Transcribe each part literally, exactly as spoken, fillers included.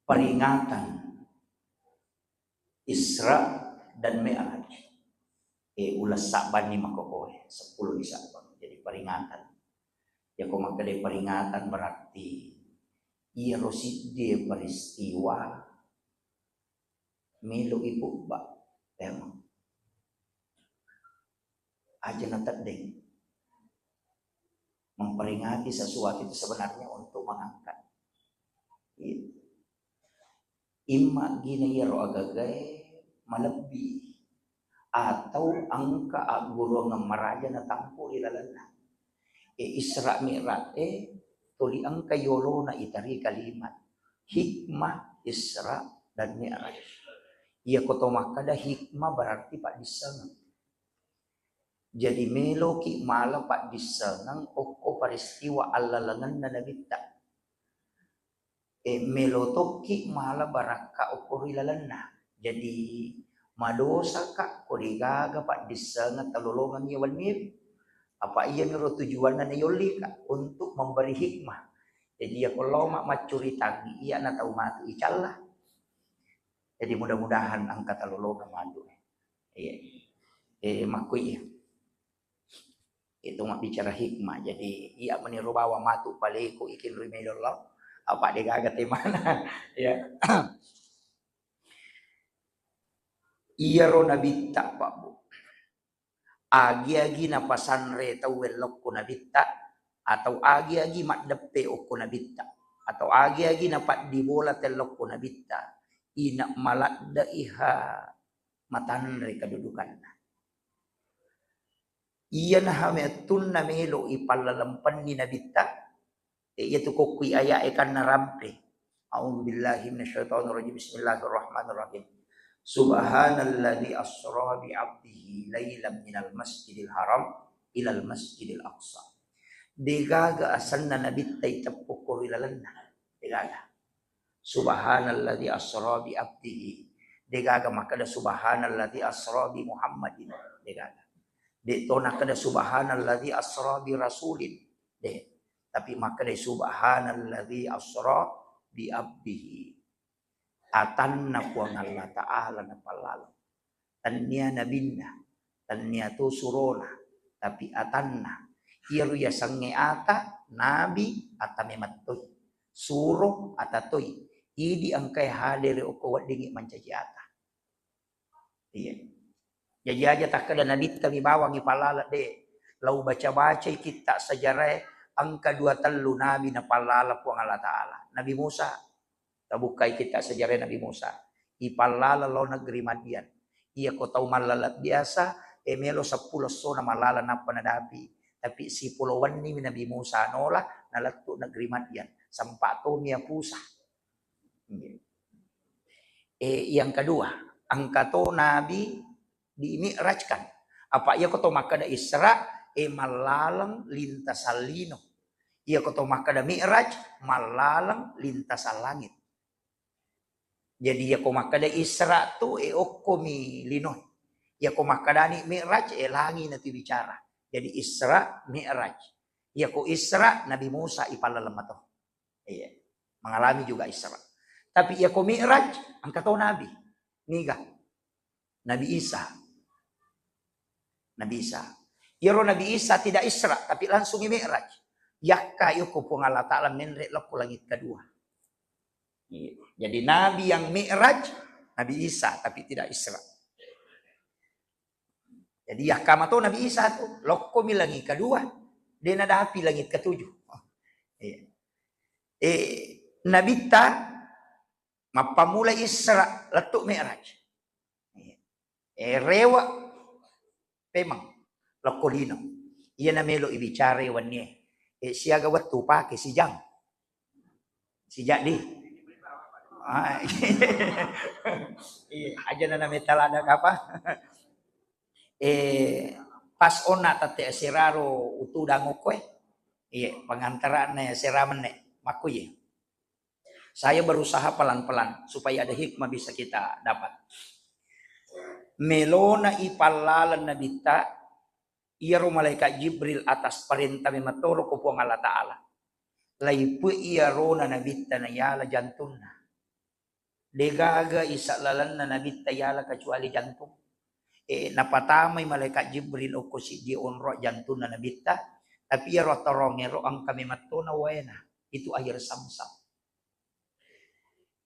Peringatan Isra dan Mi'raj. Eh, uleng sabbanni makokoe, seppulo ni sabbang. Jadi peringatan. Yako makkeda peringatan berarti iyaro siddi peristiwa melo ipubba. Emang. Aja nateddeng. Memperingati sesuatu itu sebenarnya untuk mengangkat. Iya. Imma gina iyaro agagae malebbi atau engka agguruang maraja natampu ri lalenna. E, Isra Mi'raj e tuli engka yolona itari kalimat hikmah Isra dan Mi'raj. Iyako to makkeda hikmah berarti paddissengeng. Jadi meloki mala paddissengeng okko peristiwa allalengenna Nabitta. E, melo tokki mala barakka okko ri lalenna. Jadi madosaka ko degaga paddissengeng talolongeng iya wenni. Apa iyaniro tujuanna nayollika untuk memberi hikmah. Jadi yako loma maccuritangi iya na tau matu icalla. Jadi mudah-mudahan engka talolongeng matu. Iya. Eh, makkui iya. Itu mabbicara hikmah. Jadi iya meniro bawa matu paleko ikin ri melo Allah. Apa degaga temana. Ya. Iyaro Nabitta, Pak Bu. Agi-agi napasanre tauwe lokko Nabitta, atau agi-agi maddeppe okko Nabitta, atau agi-agi napaddibola tellokko Nabitta, ina maladde'iha matanre kedudukanna. Iyanaha mettunna melo ipallalempenni Nabitta, e, iyatu kokkui aya'e kanna rampe. A'udzu billahi minasyaitonir rajim. Bismillahirrahmanirrahim. Subhanalladzi asra bi 'abdihi lailan minal masjidil haram ilal masjidil aqsa. Degaga asenna Nabitta iteppu ko ri lalenna. Degaga. Subhanalladzi asra bi 'abdihi. Degaga makkeda subhanalladzi asra bi Muhammadin. Degaga. De to nakkeda subhanalladzi asra bi rasulin. De. Tapi makkeda subhanalladzi asra bi 'abdihi. Atanna Puang Allah Ta'ala napallaleng. Tennia nabinna, tennia to surona, tapi atanna. Iyaro yasengnge ata, nabi, ata memettoi. Suro, ata toi. Idi engkae hadere okko weddingngi mancaji ata. Iya. Jaji aja takkeda nabitta mi bawang ipallala de. Lau baca-bacai kitta sejarae engka dua tellu nabi napallala Puang Allah Ta'ala. Nabi Musa, tabukkai kitta sejarae Nabi Musa. Ipallala lao negeri Madian. Iya ko tau mallala biasa, e melo seppulo essona mallala nappa nadapi. Tapi sipulo wennimi Nabi Musa nola, nalettu negeri Madian. Sempat to mia pusa. Eh, yang kedua, engka to Nabi di mi'rajkan. Apa iya ko to makkeda Isra, eh, mallaleng lintasan lino. Iya ko to makkeda mi'raj, mallaleng lintasan langit. Jadi iya ko makkeda Isra tu, eh, okko mi lino. Iya ko makkedani mi'raj, eh, langi natu bicara. Jadi Isra, mi'raj. Iya ko Isra, Nabi Musa ipallaleng mato. Iya. Mengalami juga Isra. Tapi iya ko Mi'raj, engka to nabi. Niga? Nabi Isa. Nabi Isa. Iyaro Nabi Isa tidak Isra, tapi langsung Mi'raj. Yakka iyoko Puang Allah Ta'ala menre lokko langit kedua. Iya. Jadi nabi yang Mi'raj, Nabi Isa, tapi tidak Isra. Jadi yakka mato Nabi Isa tu, lokkomi langit kedua, de nadapi langit ketujuh. Iya. Eh, Nabitta mappammula Isra lettu Mi'raj. Iya. Eh, rewe pemeng lokko lino. Iya namelo ibicara wennie. Eh, siaga wettu pake sijang. Sijaddi. Ah, iya, aja nana metal ada apa? Eh, pas onna tette aseraro utudang okkoe. Iya, pengantarana asera menne. Makkuye. Saya berusaha pelan-pelan supaya ada hikmah bisa kita dapat. Melona ipallaleng nabitta, iyaro malaikat Jibril atas perintah memetoro ko Puang Allah Ta'ala. Laipe iyarona nabitta nayala jantunna. Degaga isa lalenna Nabitta yala kecuali jantung. E, napatamai malaikat Jibril okko siddi onro jantunna Nabitta, tapi iyaro attorongngero engka memettona waena, itu air Zamzam.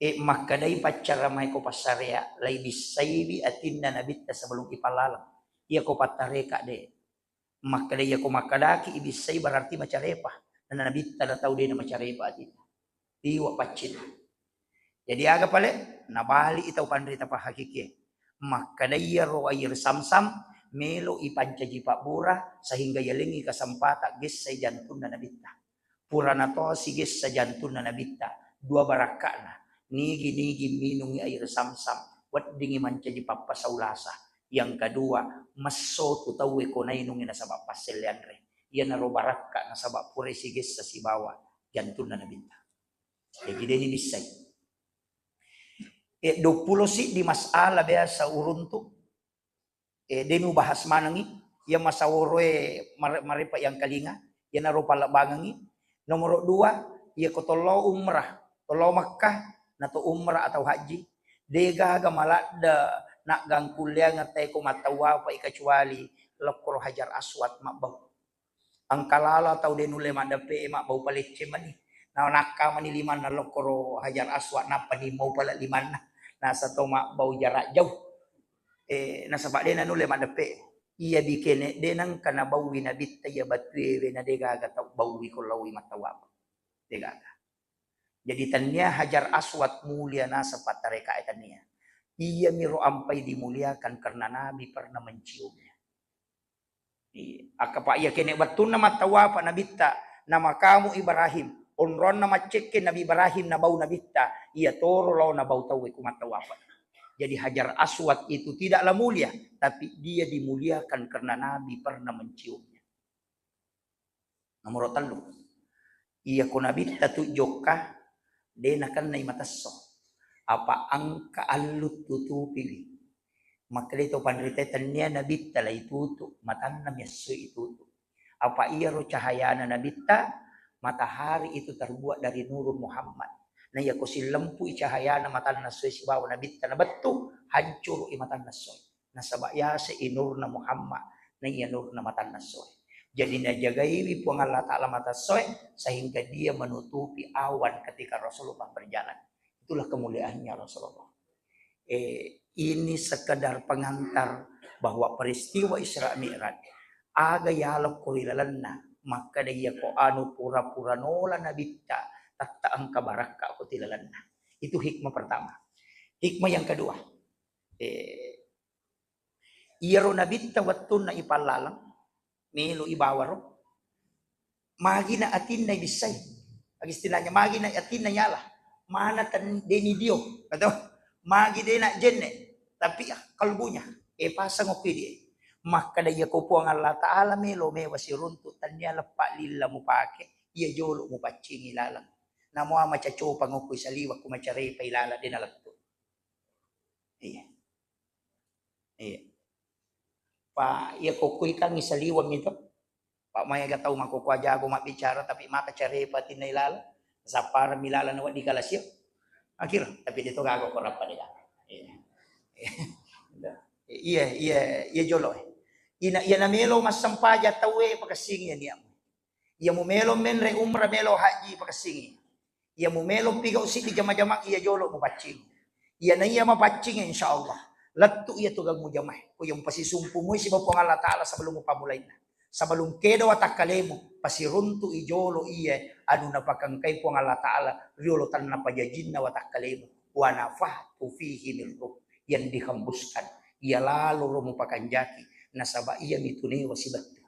E, makkedai paccaramae ko passarea, laibissaiwi atinna Nabitta sebelum ipallaleng. Iya ko pattareka de. Makkeda, iya ko makkedaki ibissai berarti macarepa. Na Nabitta na tau de na macarepa atinna. Tiwa paccinna. Jadi aga pale? Nabali i tau panrita pahakikie. Makkeda iyaro air Zamzam melo ipancaji pabbura sehingga yalengi kesempatan gessai jantunna Nabitta. Purana to sigessa jantunna Nabitta, dua barakka'na. Nigi-nigi minungi air Zamzam, weddingi mancaji pappasau lasa. Yang kedua, messo tu tauwe ko nainungi nasaba passelle anre. Iyanaro barakka nasaba purai sigessa sibawa jantunna Nabitta. Jadi deni bissai. E, duappulo siddi masalah biasa uruntu. E, deni ubahas manengi, iya masaworoe mare-, marepa yang kalinga, iyanaro pallebbangengi. Nomoro dua, iya ko tollo umrah, tollo Makkah, nato umrah atau haji, degaga maladde naggangkulleang teko mattawapai kecuali lokkoro Hajar Aswad mabbau. Engka lalo tau de nulle maddeppe, mabbau palecce mani. Na nakka mani limanna lokkoro Hajar Aswad, nappa ni mau pale limanna. Nasa to mabbau jarak jauh. E, nasaba de nanulle maddeppe. Iya bikene de nengka nabaui Nabitta iya batue we na degaga tau baui ko laui mattawapa. Degaga. Jadi tania Hajar Aswad mulia nasaba tarekae tania. Iya miro ampai dimuliakan karena Nabi pernah menciumnya. Iya. Akkapa iya kene wettunna mattawafa Nabitta, na makamu Ibrahim, onronna maccekke Nabi Ibrahim nabau Nabitta, iya toro lao nabau tauwe ku mattawafa. Jadi Hajar Aswad itu tidaklah mulia, tapi dia dimuliakan karena Nabi pernah menciumnya. Nomoro tellu. Iya ko Nabitta tu jokka, de nakennai matesso. Apa engka allu tutupiwi. Makkedai to panrita tania Nabitta lai tutu, matanna miassoi itutu. Apa iyaro cahayana Nabitta, matahari itu terbuat dari nurun Muhammad. Na iya ko sillempui cahayana matanna essoe sibawa Nabitta nabettu, hancurui matanna essoe. Nasaba yase i nurna Muhammad, na iya nurna matanna essoe. Jadi najagaiwi Puang Allah Ta'ala mata essoe sehingga dia menutupi awan ketika Rasulullah berjalan. Itulah kemuliaannya Rasulullah. Eh, ini sekedar pengantar bahwa peristiwa Isra Mi'raj aga yalokko ri lalenna, makkeda iya ko anu pura-pura nola Nabitta, tatta engka barakka ko ti lalenna. Itu hikmah pertama. Hikmah yang kedua, eh, iyaro Nabitta wettunna ipallaleng, melo ibawaro, magina atinna ibissai. Agi istilahnya, magina atinna yala. Mana ten-, deni dio, atau magi dena jenne, tapi kalbunya, e pasang okui die. Makkeda iya ko Puang Allah Ta'ala melo mewa siruntu, tania leppa lilla mupake, iya jolo mupaccingi laleng. Namo macacopa ngokui saliwa ku macarepa ilala dena lettu. Iya. Iya. Pa iya kokoi kan saliweng itu. Pa maega tau makkokkoe jago mabbicara tapi maka carepa tinna ilala. Sappareng mi lala na wedding kalasio. Akhir, tapi de to gaga ko rappa de gaga. Iya. Iya, iya, iya jolo. Ina, iya na melo massempajang tauwe pakessingi niamu. Iya mu melo menre umrah, melo haji, pakessingi. Iya mu melo pigau siddi jama-jamang, iya jolo mu paccing. Iya na iya mapaccing, insya Allah. Lettu iya tu gal mujamae. Ko yang pasisumpu mui siba Puang Allah Ta'ala sebelum mupamulainna. Sebelum kedo watakkalemu, pasiruntu i jolo iya anu napakangkai Puang Allah Ta'ala riolo tanna pajajinna watakkalemu. Wa nafakhtu fihi min ruh, yang dihembuskan. Iya lalo ro mupakanjaki, nasaba iya mitunewa sibattu.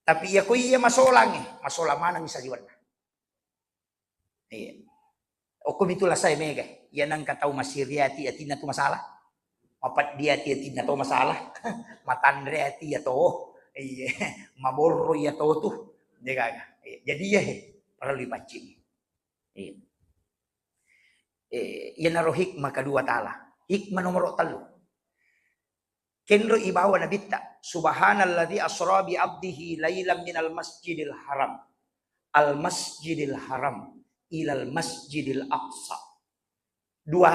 Tapi iya ko iya masolangnge, masolang maneng saliwenna. Iya. Okko mitu lasae mega. Iya nengka tau masiri ati, atinna tu masalah. Mapeddi ati, atinna to masalah. Matanre ati iya to. Iya. Maborro iya to tu. De gaga. Iya. Jadi iya he, parellu dipaccing. Iya. Eh, iyanaro hikmah kedua Ta'ala. Hikmah nomoro tellu. Kenro ibawa Nabitta, "Subhanalladzi asra bi abdihi lailan minal masjidil haram, al masjidil haram, ilal masjidil aqsa." Dua,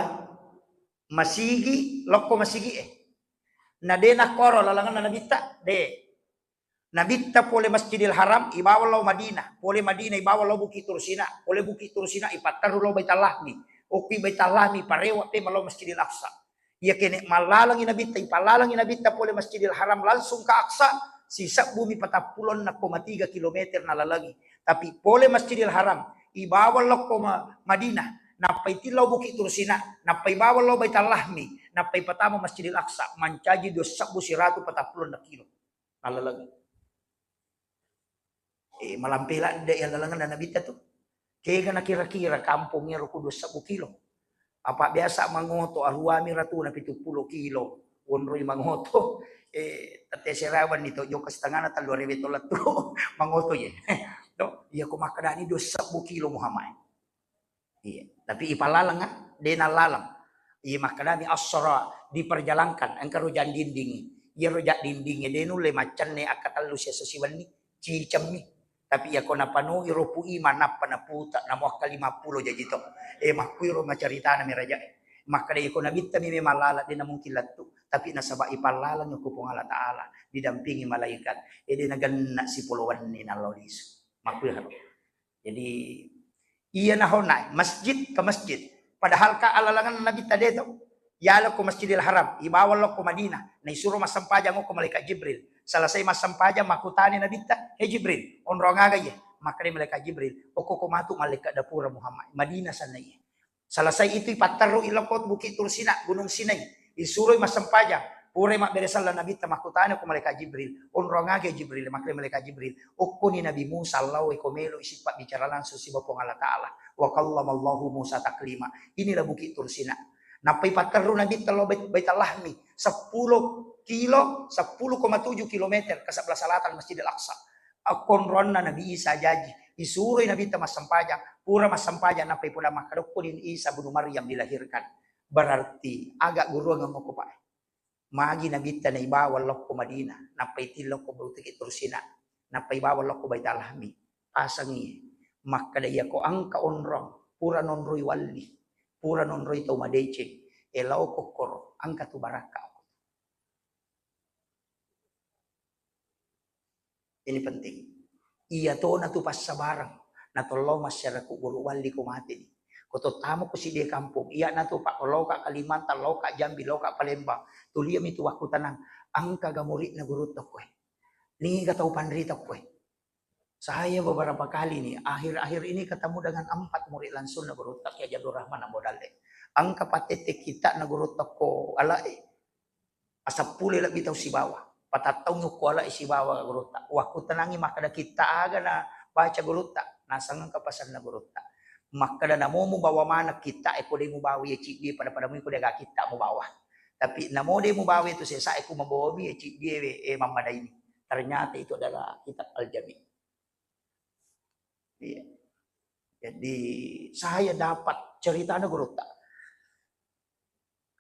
masigi lokko masigi'e. Na de nakkoro lalengenna Nabitta, de. Nabitta pole Masjidil Haram, ibawa lao Madinah, pole Madinah, ibawa lao Bukit Tursina, pole Bukit Tursina, ipatterru lao Baitallahmi, okki Baitallahmi, parewa pe malao Masjidil Aqsa. Iya kene mallalengi Nabitta, ipallalengi Nabitta pole Masjidil Haram langsung ke Aqsa, sisebbumi patappulonna koma tiga kilometer nalalengi. Tapi pole Masjidil Haram, ibawa lokko Ma-, Madinah, nappai tillau Bukit Tursina, nappai bawa lao Baitallahmi, nappai patama Masjidil Aqsa, mancaji dua sebbu siratu patappulonna kilo. Nalalengi. Eh, malampe ladde iya lalengenna Nabitta tu. Kega nakira-kira kampong ero ku dua sebbu kilo. Apa biasa mangoto, aruami ratuna pitu pulo kilo. Wonroi mangoto, eh, tette serawan ni to, jokka setengahna tellu rewe to lettu. Mangoto ye. To, iya ko makkedani dua sebbu kilo Muhammad. Iya, tapi ipallalang, ah, de nallalang. Iya, makkedami, "Assara, diperjalankan, engka rojang dindingi." Iya, rojang dindingi de nulle maccenne akkatellu siesso siwenni, cicemmi. Tapi iya ko napanoi ropu iman, nappa naputa, namuakka lima pulo jaji to. Eh, makkuiro macaritana mi raja. Makkeda iya ko Nabitta mi memang lalang, de namungkin lettu. Tapi nasaba ipallalang ko Puang Allah Taala, didampingi malaikat. Eh, de nagenna sipolo wenni nallo lisu. Makkuiro. Jadi, iya nahona masjid ke masjid. Padahal ka alalangan Nabitta de to. Yalo ko Masjidil Haram, ibawa lokko Madinah, naisuro massempajang okko malaikat Jibril. Selesai massempajang, makkutani Nabitta, "He Jibril, onrong aga iye?" Makkeda malaikat Jibril, "Okko ko matu malaikat dapura Muhammad, Madinah sanna iye." Selesai itu ipatterru ilokko Bukit Tur Sina, Gunung Sinai. Isuroi massempajang. Purai mabbere sella Nabitta, makkutana ko malaikat Jibril, "Onrong aga Jibril?" Makkeda malaikat Jibril, "Okkoni Nabi Musa lao ko melo isippa bicara langsung siba Puang Allah Taala. Wa kallamallahu Musa taklima." Inilah Bukit Tur Sina. Nappai patterru Nabitta lao Bait-, Baitul Lahmi, seppulo kilo, seppulo koma tujuh kilometer ke sebelah selatan Masjidil Aqsa. Akkonronna Nabi Isa jaji, isuroi Nabitta massempajang, pura massempajang nappai poda makkeda, "Okkoni Isa bunu Maryam dilahirkan." Berarti aga guruangeng okko, Pak? Magi Nabitta naibawa lokko Madinah, nappai tilokko Bukit Tur Sina, nappai bawa lokko Baitul Lahmi, pasangi makkeda, "Iyako engka onrong, pura nonroi walli, pura nonroi tau madeceng, e lao kokkoro, engka tu barakka." Ini penting. Iya tona tu passabareng. Natollo masyarakat guru walli ko mate ni. Ko tottamo ko sidie kampung. Iya na tu, Pak, ko loka Kalimantan, loka Jambi, loka Palembang. Tuliami tu wakkutanang. Engka ga murid na guru tokkoe? Niga tau panrita koe? Saya beberapa kali nih, akhir-akhir ini ketemu dengan empat murid langsung na guru tak Kiai Abdul Rahman Ambo Dalle. Engka patette kita na guru tokko alae. Asappulo lebbi tau sibawa. Patattaungngi ukkualai sibawa gurutta. Wakkutanangngi makkeda kitta aga na baca gurutta, naseng engka pasenna gurutta. Makkeda namo mubawa maneng kitta e, ko de mubawa ye ciddi, pada-pada mui ko de aga kitta mubawa. Tapi namo de mubawa itu sesa e, ku mabawami ye ciddi e, e mammadaini. Ternyata itu adalah kitab Al-Jami. Iya. Jadi saya dapat ceritana gurutta.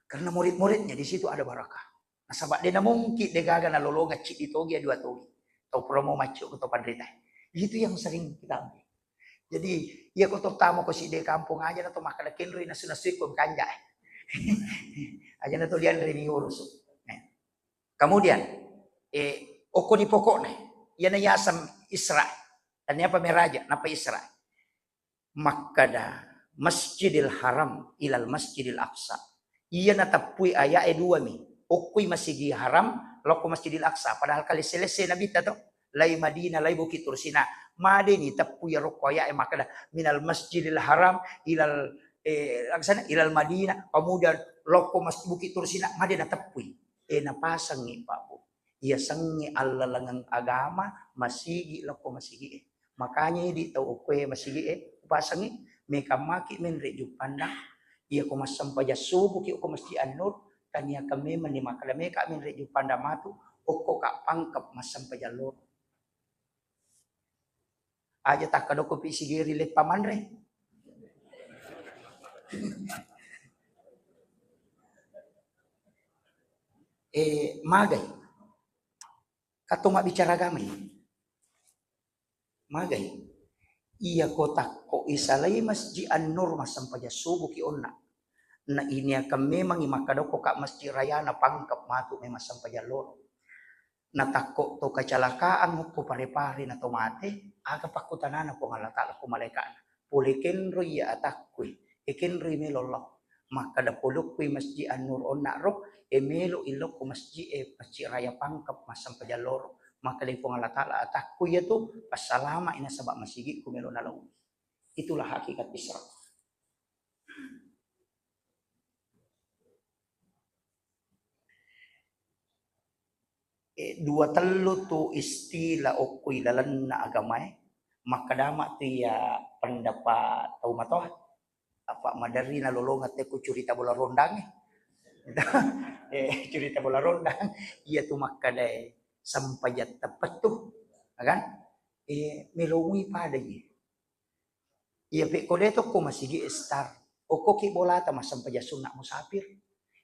Karena murid-muridnya di situ ada barakah. Nasaba de namungkin de gaga nalolonga ciddi togi, dua togi. Tau promo maccu atau panrita. Itu yang sering kita ambil. Jadi, iya ko tottamo ko sidie kampung aja na to makkeda kenroi nasu-nasu ko kanja. Aja na to lianre mi urusu. Nah. Kemudian, eh, okkoni pokokna, iyana yaseng Isra. Tania apa meraja, napa Isra? Makkeda Masjidil Haram ilal Masjidil Aqsa. Iya nateppui aya'e dua mi. Okkoi Masigi Haram, lokko Masjidil Aqsa. Padahal kalesse-lesse Nabitta to. Lai Madinah, lai Bukit Tursina. Madeni teppui rokko aya'e makkeda minal Masjidil Haram ilal, eh, aksana ilal Madinah, kemudian lokko Mas-, Bukit Tursina, made nateppui. Eh, napasangi, Pak, Bu. Iya sengnge allalengeng agama, masigi lokko masigi e. Makanya idi tau okkoe masigi e, upasangi, mekammaki menre juppandang, iya ko massempajang subuki okko Masjid An-Nur, taniakan memang ni makkeda meka menre juppandang matu, okko ka pangkep massempajang loro. Aja takkedoko pi sigeri leppa manre. Eh, magai. Katto mabbicara agama ini. Magai. Iya ko takko isalai Masjid An-Nur massempajang subuki onna. Na iniakeng memangngi makkadokko ka masjid rayana Pangkep matu memang sempajang loro. Natakko to kecelakaan okko Pare-Pare na to mate, aga pakkutanana Puang Allah Ta'ala ko malaika'na? Pole kenroi iya atakkui, e kenroi melo lao. Makkada polokkui Masjid An-Nur onna ro, e melo ilokko masjid e, Masjid Raya Pangkep massempajang loro. Makkada Puang Allah Ta'ala, atakkui iya tu passalama i nasaba masigikku melo nalaui. Itulah hakikat Isra. Eh, dua tellu tu istilah okko ilalenna agamae, makkadama tu iya pendapat tau matoa. Apa maderri nalolongeng tekku curita bola rondang e. Eh, curita bola rondang, iya tu makkadae sempajang teppettu, ya kan? Eh, meloi pada iya. Iya, pekko de tokko masigi e star. Okkoki bolata massempajang sunna musafir.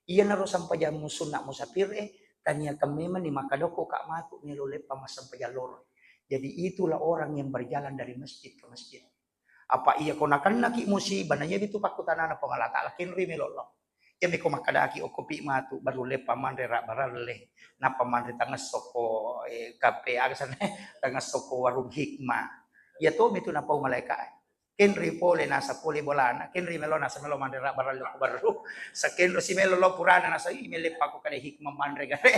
Iyanaro sempajang mu-, sunna musafir e, taniakeng memanni makkadokko ka matu melo leppa massempajang loro. Jadi itulah orang yang berjalan dari masjid ke masjid. Apa iya ko nakennaki musibah, na iya bitu pakkutanana Puang Allah Ta'ala, kenroi melo lao. Iyami ko makkadaki okkopi matu, baru leppa manre rabbaralle, nappa manre tangesso ko, eh, kape aga sana, tangesso ko warung Hikmah. Iya to mitu napau malaika. Kenroi pole nasa pole bolana, kenroi melo nasa melo manre rabbaralle ko baru. Sakenro si melo lo purana nasa, "Ih, mele pako kade Hikmah manre gare."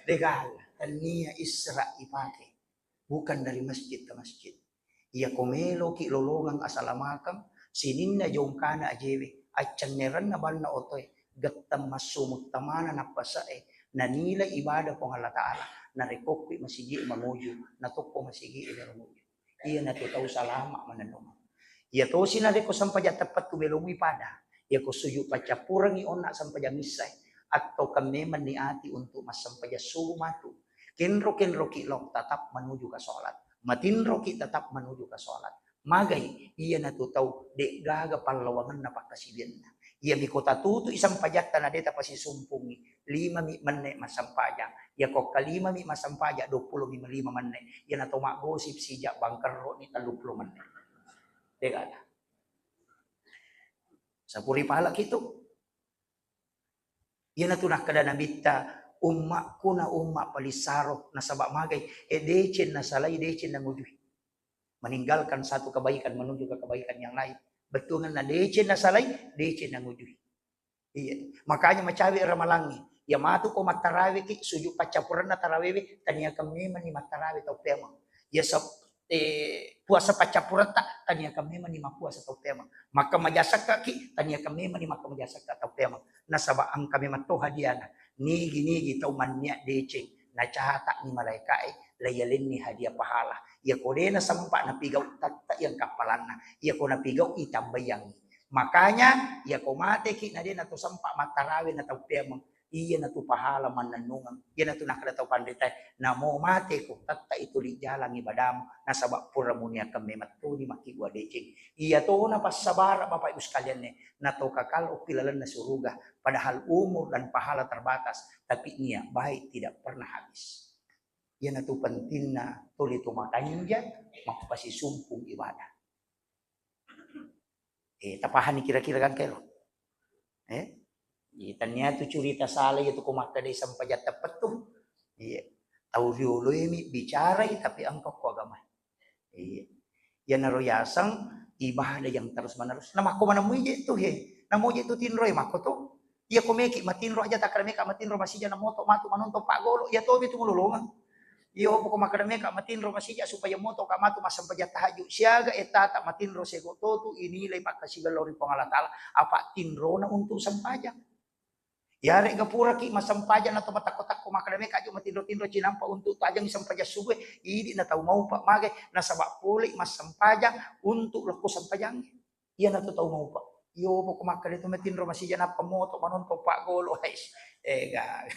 Degala, tania Isra ipake. Bukan dari masjid ke masjid. Iya ko meloki lolongeng asalamakeng, sininna jongkana ajewe, accennerenna banna otoe, getteng massu muttamana nappase'e, nanilai ibadah Puang Allah Ta'ala, narekko kui masigi manguju, natokko masigi melo nguju. Iyanatu tau salama manennungeng. Iya tosi narekko sempajang teppettu melomui pada, iya ko sujud paccappurengngi onna sempajang issae, atau kan memang niati untuk massempajang subuh matu. Kenro-kenroki lao tetap menuju ke sholat. Matinroki tetap menuju ke sholat. Magai, iyanatu tau de'gaga pallawangenna pakkasiwianna. Iyami ko tatutui sempajatta na de tapasisumpungngi, lima mi menne massempajang. Iya ko kalima mi massempajang, dua puluh mi lima menne. Iyana to maggosip sijak bangkerro ni tellu puluh menne. De'gaga. Sapuri pala kitu. Iyanatu nakkeda Nabitta, "Ummakku na umma paling saro, nasaba magai, e deceng nasalai, deceng nangujui." Meninggalkan satu kebaikan menuju ke kebaikan yang lain. Bettuanna deceng nasalai, deceng nangujui. Iya. Makanya macawe ramalangnge. Iya matu ko mattaraweki, sujud paccappurenna tarawewe, taniakeng memanni mattarawe tau peameng. Iya sep-, eh, puasa paccappuretta, taniakeng memanni mappuasa tau peameng. Makka majasekkaki, taniakeng memanni makka majasekka tau peameng. Nasaba engka memang to hadiana. Nigi-nigi tau mannia deceng, nacata'ni malaika'e, laiyalenni hadiah pahala. Iya ko de nasempa napigau, tette yang kappalanna. Iya ko napigau, itambaiyangngi. Makanya, iya ko mateki na de nato sempa mattarawe na tau peameng. Iyanatu pahala mannennungeng. Iyanatu nakkeda tau panritae, "Namo mateko, tettai tuli jalang ibadamu, nasaba pura muniakeng memang toni makkibua deceng." Iyatona passabara, Bapak Ibu sekalianne, nato kakal okki lalenna suruga, padahal umur dan pahala terbatas, tapi niat baik tidak pernah habis. Iyanatu pentingna tuli to makanja, mappasisumpung ibadah. Eh, tapahani kira-kira kan kero? Eh? Iya, tania tu curita sala iya tu ko makkeda sempajang teppettu. Iya. Tau riolo mi bicarai tapi engka ko agama. Iya. Iyanaro yaseng ibadah yang terus menerus. Namakko manemmui je tu he. Namo je tu tinroi makko tu. Iya ko meki matinro aja takkeda meka matinro masija na moto matu manonton paggolo. Iya tomi tu mulolongeng. Iyo, poko makkeda meka matinro masija supaya motoka matu massempajang tahajud. Siaga ettata matinro sego totu inilai pakkasiwiang lao ri Puang Allah Ta'ala. Apa tinrona untuk sempajang. Yarega puraki massempajang nato matakko-takko makkeda meka aju matinro-tinro cinampa untuk tajang sempajang subuh, idi na tau maupa magai nasaba pole massempajang untuk lokko sempajang. Iyanatu tau maupa. Iyo, poko makkeda tu matinro masija nappa moto manonton paggolo. Hais. Eh, ga.